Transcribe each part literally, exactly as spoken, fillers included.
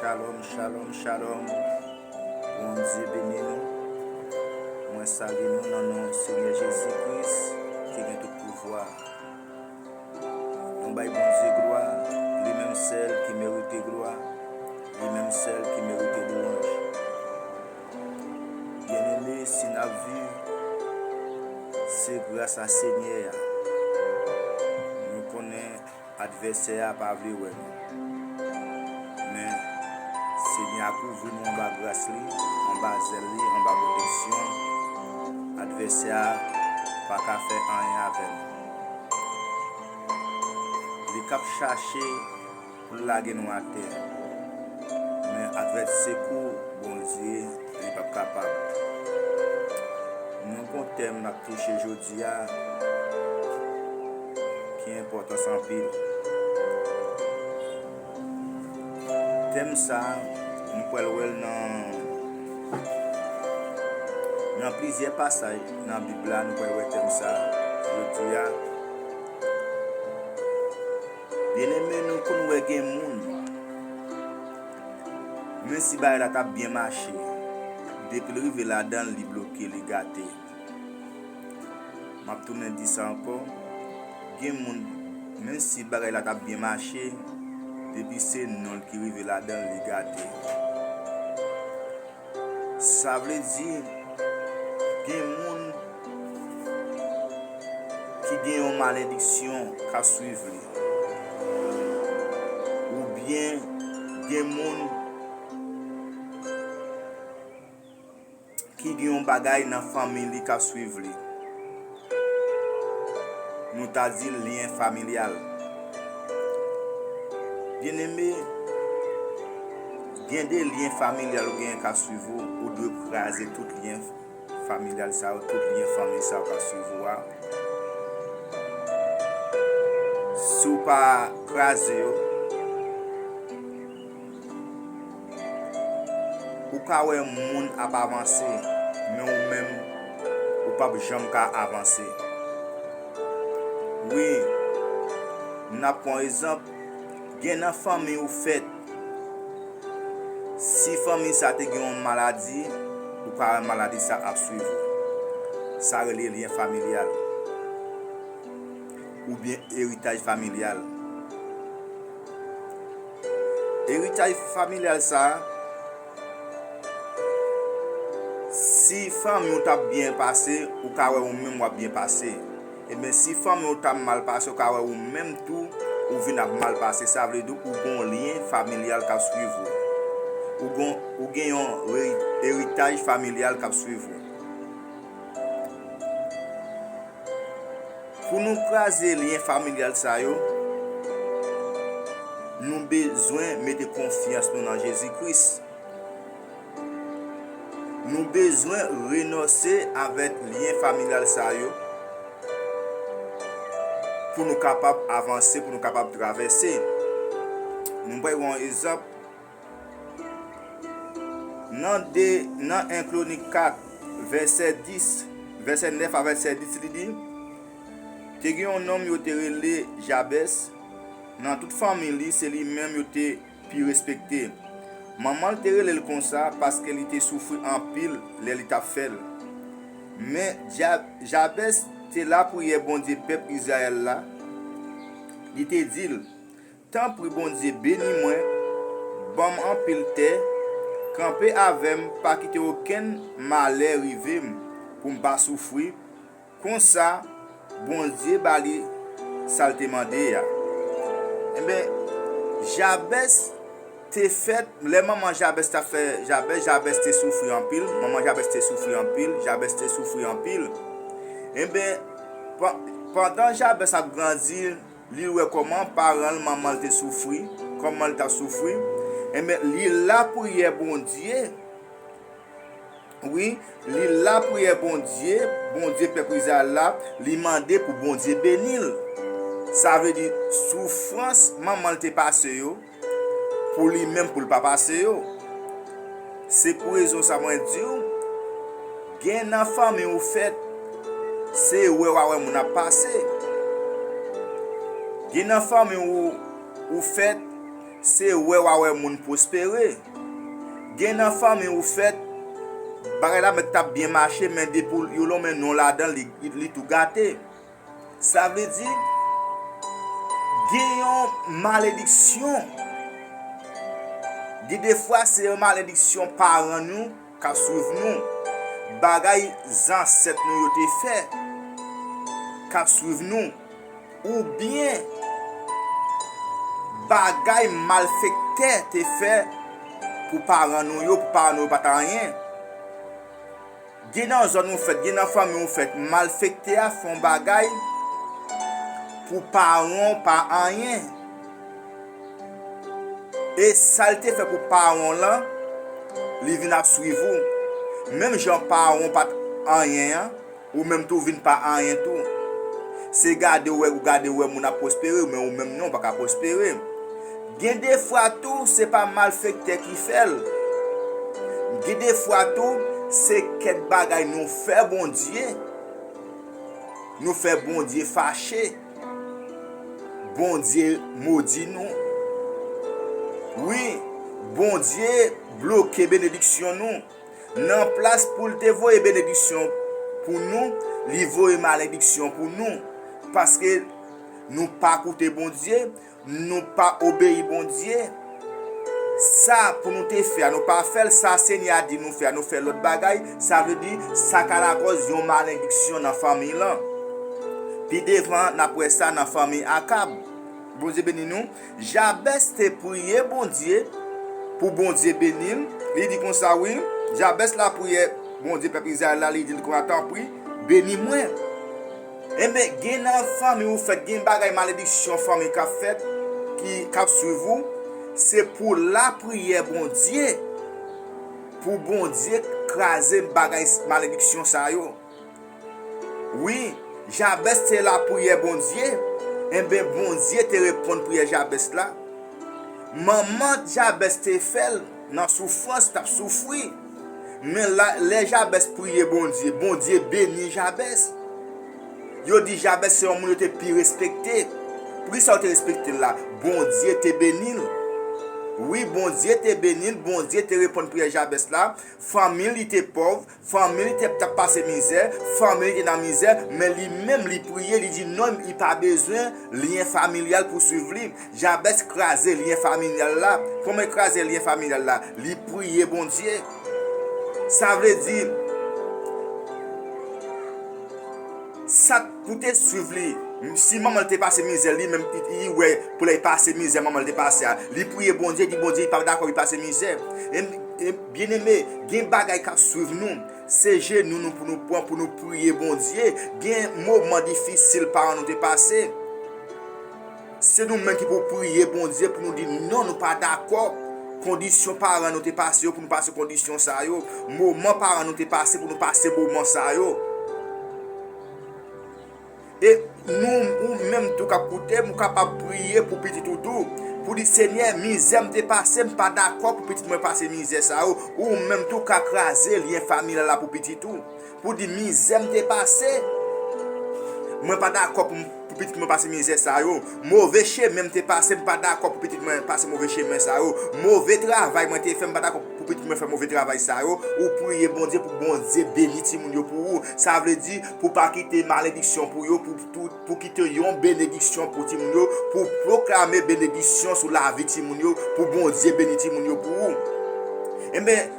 Shalom, shalom, shalom. Bondye beni nou. Mwen salye nou nan non Senyè Jezi Kris ki gen tout pouvwa. Nou bay Bondye glwa, li menm sèl ki merite glwa, li menm sèl ki merite lwanj. Byeneme, si n ap viv, se gras a Senyè a. Nou konnen advèsè a pa vle wè nou. Men, Senyè a kouvri nou anba gras li, anba zèl li, anba pwoteksyon. Advèsè a pa ka fè anyen avè nou. Li k ap chache pou l lage nou atè. Men avèk sekou Bondye, li p ap kapab. Nou gon tèm n ap touche jodi a ki enpòtans anpil. Tèm sa a, nou pral wè l nan, nan plizyè pasaj nan Bib la, nou pral wè tèm sa a jodi a. Byeneme, nou konn wè gen moun, menm si bagay la t ap byen mache, depi l rive ladan l, li bloke, li gate. M ap tounen di sa ankò. Gen moun, menm si bagay la t ap byen mache, depi se non l ki rive ladan l, li gate. Sa vle di, gen moun ki gen yon malediksyon k ap swiv li. Oubyen gen moun ki gen yon bagay nan fanmi li k ap swiv li. Nou ta di lyen familyal. Byeneme, gen de lyen familyal ou genyen k ap swiv ou, ou dwe kraze tout lyen familyal sa yo, tout lyen fanmi sa yo k ap swiv ou a. Si w pa kraze yo, ou ka wè moun ap avanse, men ou menm, ou p ap janm ka avanse. Wi, n ap pran egzanp, gen nan fanmi ou fèt, si fanmi sa te gen yon maladi, ou ka wè maladi sa ap swiv ou. Sa rele lyen familyal oubyen eritaj familyal. Eritaj familyal sa a, si fanmi w t ap byen pase, ou ka wè ou menm w ap byen pase. Ebyen, si fanmi w t ap mal pase, ou ka wè ou menm tou, ou vin ap mal pase. Sa vle di ou gon lyen familyal k ap swiv ou. Ou gon, ou gen yon eri-, eritaj familyal k ap swiv ou. Pou nou kraze lyen familyal sa yo, nou bezwen mete konfyans nou nan Jezi Kris. Nou bezwen renonse avèk lyen familyal sa yo pou nou kapab avanse, pou nou kapab travèse. Nou pral wè yon egzanp. Nan de, nan en Kwonik kat, vèsè dis, vèsè nèf a vèsè dis, li di, te gen yon nonm yo te rele Jabès. Nan tout fanmi li, se li menm yo te pi respekte. Manman l te rele l konsa paske li te soufri anpil lè li t ap fè l. Men, Ja-, Jabès te lapriyè Bondye pèp Izrayèl la. Li te di l, tanpri, Bondye, beni mwen, ban m anpil tè, kanpe avè m, pa kite okenn malè rive m pou m pa soufri. Konsa, Bondye ba li sa l te mande a. Enben, Jabès te fèt, lè manman Jabès t ap fè Jabès, Jabès te soufri anpil, manman Jabès te soufri anpil, Jabès te soufri anpil. Enben, pa-, pandan Jabès ap grandi, li wè kòman paran l, manman l te soufri, kòman l t ap soufri. Enben, li lapriyè Bondye. Wi, li lapriyè Bondye, Bondye pèp Izrayèl la, li mande pou Bondye beni l. Sa vle di, soufrans manman l te pase yo, pou li menm pou l pa pase yo. Se pou rezon sa mwen di w, gen nan fanmi ou fèt, se wè w a wè moun ap pase. Gen nan fanmi ou, ou fèt, Se wè w a wè moun pwospere. Gen nan fanmi ou fèt, bagay la mèt t ap byen mache, men depi w lonmen non ladan l, li, li tou gate. Sa vle di, gen yon malediksyon. Gen defwa se yon malediksyon paran nou k ap swiv nou. Bagay zansèt nou yo te fè k ap swiv nou. Oubyen bagay malfektè te fè pou paran nou yo, pou paran nou yo pa t anyen. Gen nan zòn ou fèt, gen nan fanmi ou fèt, malfektè a fè yon bagay pou paran w pa anyen. E sa l te fè pou paran w lan, li vin ap swiv ou. Menm jan paran w pa t anyen an, ou menm tou vin pa anyen tou. Se gade w wè, ou gade w wè moun ap pwospere, men ou menm non, ou pa ka pwospere. Gen defwa tou, se pa malfektè ki fè l. Gen defwa tou, se kèk bagay nou fè Bondye. Nou fè Bondye fache. Bondye modi nou. Wi, Bondye bloke benediksyon nou. Nan plas pou l te voye benediksyon pou nou, li voye malediksyon pou nou. Paske nou pa koute Bondye, nou pa obeyi Bondye. Sa pou nou te fè a, nou pa fè l. Sa Senyè a di nou fè a, nou fè lòt bagay. Sa vle di, sa ka lakòz yon malediksyon nan fanmi lan. Pi devan, n ap wè sa nan fanmi Akab. Bondye beni nou. Jabès te priye Bondye pou Bondye beni l. Li di konsa, wi, Jabès lapriyè Bondye pèp Izrayèl la, li di l konsa, tanpri, beni mwen. Enben, gen nan fanmi ou fèt, gen bagay malediksyon fanmi k ap fèt, ki, k ap swiv ou, se pou lapriyè Bondye, pou Bondye kraze bagay malediksyon sa yo. Wi, Jabès te lapriyè Bondye, enben, Bondye te reponn priyè Jabès la. Manman Jabès te fè l nan soufrans, t ap soufri. Men la, lè Jabès priye Bondye, Bondye beni Jabès. Yo di Jabès se yon moun yo te pi respekte. Poukisa yo te respekte l la? Bondye te beni l. Wi, Bondye te beni l, Bondye te reponn priyè Jabès la. Fanmi li te pòv, fanmi li te, t ap pase mizè, fanmi li te nan mizè, men li menm li priye, li di non, li pa bezwen lyen familyal pou swiv li. Jabès kraze lyen familyal la. Kòman l kraze lyen familyal la? Li priye Bondye. Sa vle di, sa pou te swiv li, si manman l te pase mizè, li menm li, li wè pou lè l pase mizè manman l te pase a, li priye Bondye, di Bondye li pa dakò li pase mizè. E, e, byeneme, gen bagay k ap swiv nou. Se jenou nou pou nou pran pou nou priye Bondye. Gen moman difisil paran nou te pase. Se nou menm ki pou priye Bondye pou nou di non, nou pa dakò. Kondisyon paran nou te pase yo, pou nou pase kondisyon sa yo. Moman paran nou te pase, pou nou pase moman sa yo. E nou, ou menm tou k ap koute m, ou kapab priye pou pitit ou tou. Pou di, Senyè, mizè m te pase, m pa dakò pou pitit mwen pase mizè sa yo. Ou menm tou ka kraze lyen familyal la pou pitit ou. Pou di, mizè m te pase, mwen pa dakò pou, pou pitit mwen pase mizè sa yo. Move chemen m te pase, m pa dakò pou pitit mwen pase move chemen sa yo. Move travay mwen te fè, m pa dakò pou pitit mwen fè move travay sa yo. Ou priye Bondye pou Bondye beni timoun yo pou ou. Sa vle di, pou pa kite malediksyon pou yo, pou, pou, pou kite yon benediksyon pou timoun yo, pou pwoklame benediksyon sou lavi timoun yo, pou Bondye beni timoun yo pou ou. Enben,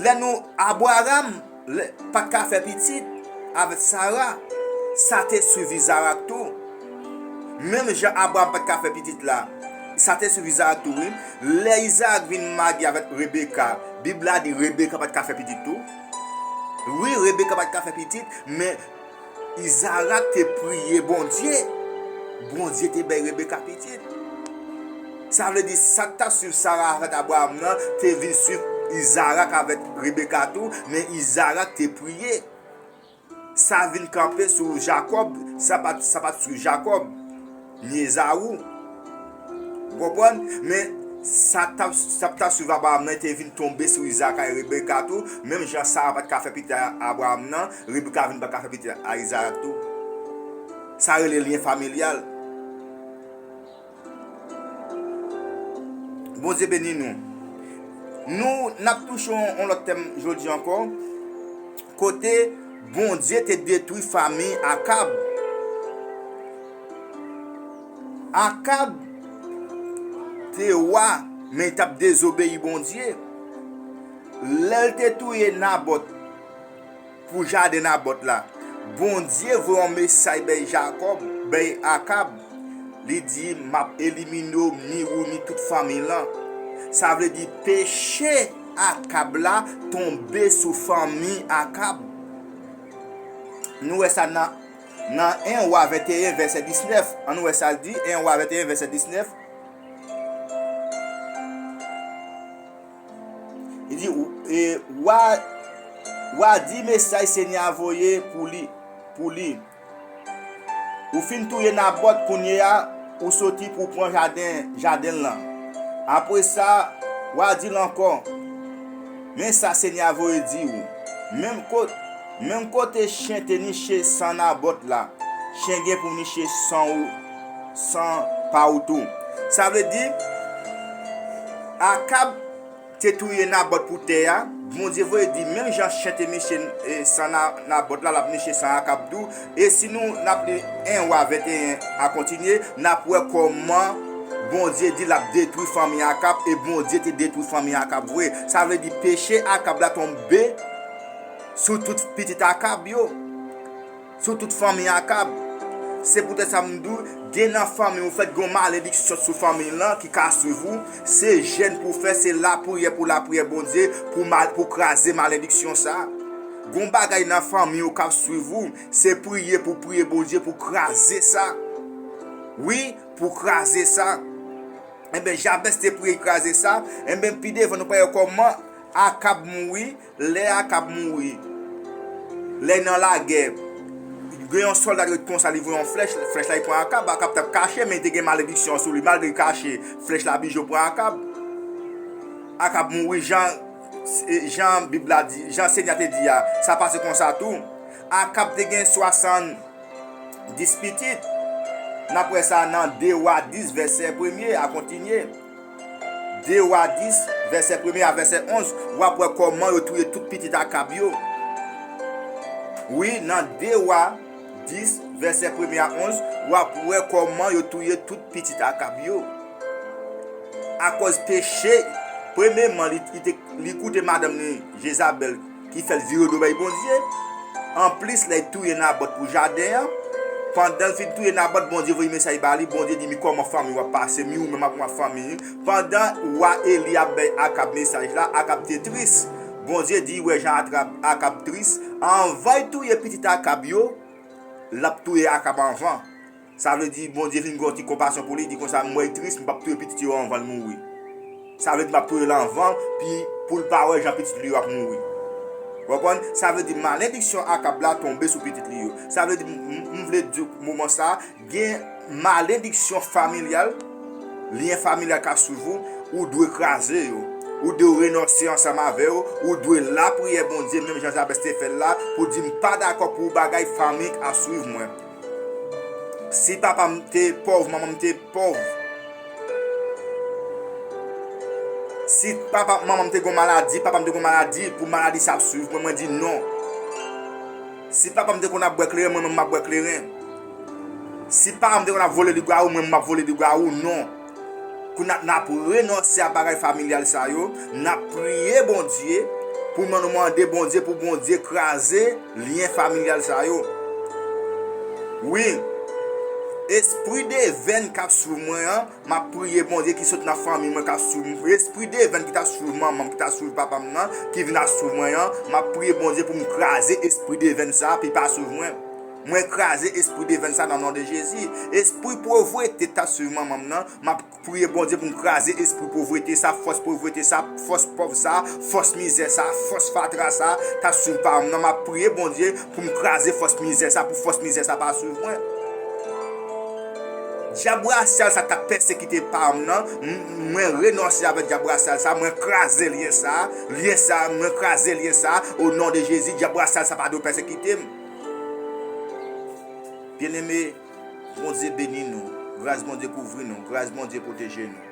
lè nou, Abraram, lè, pa t ka fè pitit avèk Sara, sa te swiv Izarak tou. Menm jan Abraram pa t ka fè pitit la, sa te swiv Izarak tou, wi. Lè Izarak vin marye avèk Rebeka, Bib la di Rebeka pa t ka fè pitit tou. Wi, Rebeka pa t ka fè pitit, men Izarak te priye Bondye. Bondye te bay Rebeka pitit. Sa vle di, sa k t ap swiv Sara avèk Abraram nan, te vin swiv Izarak avèk Rebeka tou, men Izarak te priye. Sa vin kanpe sou Jakòb, sa pa t, sa pa t swiv Jakòb, ni Ezaou. Ou konprann? Men sa t ap, sa k t ap swiv Abraram nan te vin tonbe sou Izarak ak Rebeka tou, menm jan Sara pa t ka fè pitit a Abraram nan, Rebeka vin pa ka fè pitit a Izarak tou. Sa rele lyen familyal. Bondye beni nou. Nou, n ap touche yon, yon lòt tèm jodi ankò, kote Bondye te detwi fanmi Akab. Akab te wa, men li t ap dezobeyi Bondye. Lè l te touye Nabòt pou jaden Nabòt la, Bondye voye yon mesaj bay Jakòb, bay Akab. Li di, "M ap elimine w, ni ou, ni tout fanmi lan." Sa vle di, peche Akab la tonbe sou fanmi Akab. Nou wè sa nan, nan en Wa venteyen, vèsè disnèf. Ann wè sa l di, en Wa venteyen, vèsè disnèf. Li di, e, wa, wa di mesaj Senyè a voye pou li, pou li. Ou fin touye Nabòt, kounye a, ou soti pou w pran jaden, jaden l lan. Apre sa, wa di l ankò, men sa Senyè a voye di w, menm kot, menm kote chen te niche san Nabòt la, chen gen pou niche san ou, san pa ou tou. Sa vle di, Akab te touye Nabòt pou tè a, Bondye voye di, menm jan chen te niche, e, san Na-, Nabòt la, l ap niche san Akab tou. E si nou, n ap li en Wa venteyen a kontinye, n ap wè kòman Bondye di l ap detwi fanmi Akab, e Bondye te detwi fanmi Akab vre. Sa vle di peche Akab la tonbe sou tout pitit Akab yo, sou tout fanmi Akab. Se poutèt sa m di w, gen nan fanmi w fèt gen yon malediksyon sou fanmi lan ki ka swiv ou. Se jèn pou w fè, se lapriyè pou w lapriyè Bondye pou mal, pou kraze malediksyon sa. Gen yon bagay nan fanmi w k ap swiv ou, se priye pou w priye Bondye pou kraze sa. Wi, pou kraze sa. Enben, Jabès te priye kraze sa. Enben, pi devan, nou pral wè kòman Akab mouri. Lè Akab mouri, lè nan lagè, gen yon sòlda ki ret konsa, li voye yon flèch, flèch la li pran Akab. Akab t ap kache, men li te gen malediksyon sou li. Malgre li kache, flèch la bijo pran Akab. Akab mouri, jan, jan Bib la di, jan Senyè a te di a, sa pase konsa tou. Akab te gen swasann dis pitit. N ap wè sa nan de Wa dis, vèsè premye a kontinye. De Wa dis, vèsè premye a vèsè onz, w ap wè kòman yo touye tout pitit Akab yo. Wi, nan de Wa dis, vèsè premye a onz, w ap wè kòman yo touye tout pitit Akab yo. Akòz peche, premyeman, li, li te, li koute madanm li, Jezabèl, ki fè l vire do bay Bondye. Anplis, lè l touye Nabòt pou jaden an, pandan l fin touye Nabòt, Bondye voye mesaj ba li, Bondye di, "Mi kòman fanmi w ap pase, mi ou menm ak fanmi." Pandan wa Eli ap bay Akab mesaj la, Akab te tris. Bondye di, wè jan Akab, Akab tris. Anvan l touye pitit Akab yo, l ap touye Akab anvan. Sa vle di, Bondye vin gen yon ti konpasyon pou li, di konsa, "M wè l tris, m p ap touye pitit yo anvan l mouri." Sa vle di, "M ap touye l anvan, pi pou l pa wè jan pitit li yo ap mouri." Ou konprann? Sa vle di, malediksyon Akab la tonbe sou pitit li yo. Sa vle di, m, m, m vle di, moman sa, gen malediksyon familyal, lyen familyal k ap swiv ou, ou dwe kraze yo. Ou dwe renonse ansanm avè yo, ou dwe lapriyè Bondye, menm jan Jabès te fè l la, pou di, "M pa dakò pou bagay fanmi k ap swiv mwen." Si papa m te pòv, manman m te pòv. Si papa, manman m te gon maladi, papa m te gon maladi, pou maladi sa ap swiv mwen, mwen di non. Si papa m te konn ap bwè kleren, mwen menm m ap bwè kleren. Si papa m te konn ap vole ligwawou, mwen menm m ap vole ligwawou, non. Kounye a n ap renonse a bagay familyal sa yo, n ap priye Bondye pou nou mande Bondye pou Bondye kraze lyen familyal sa yo. Wi, espri devèn k ap swiv mwen an, m ap priye Bondye ki sot nan fanmi mwen k ap swiv mwen. Espri devèn ki t ap swiv manman m, ki t ap swiv papa m nan, ki vin ap swiv mwen an, m ap priye Bondye pou m kraze espri devèn sa a, pou l pa swiv mwen. Mwen kraze espri devèn sa nan non de Jezi. Espri povrete t ap swiv manman m nan, m ap priye Bondye pou m kraze espri povrete sa, fòs povrete sa, fòs pòv sa, fòs mizè sa, fòs fatra sa, t ap swiv papa m nan. M ap priye Bondye pou m kraze fòs mizè sa, pou fòs mizè sa pa swiv mwen. Dyab rasyal sa k t ap pèsekite papa m nan, m, mwen renonse avèk dyab rasyal sa, mwen kraze lyen sa, lyen sa, mwen kraze lyen sa, o non de Jezi, dyab rasyal sa pa dwe pèsekite m. Byeneme, Bondye beni nou. Gras Bondye kouvri nou. Gras Bondye pwoteje nou.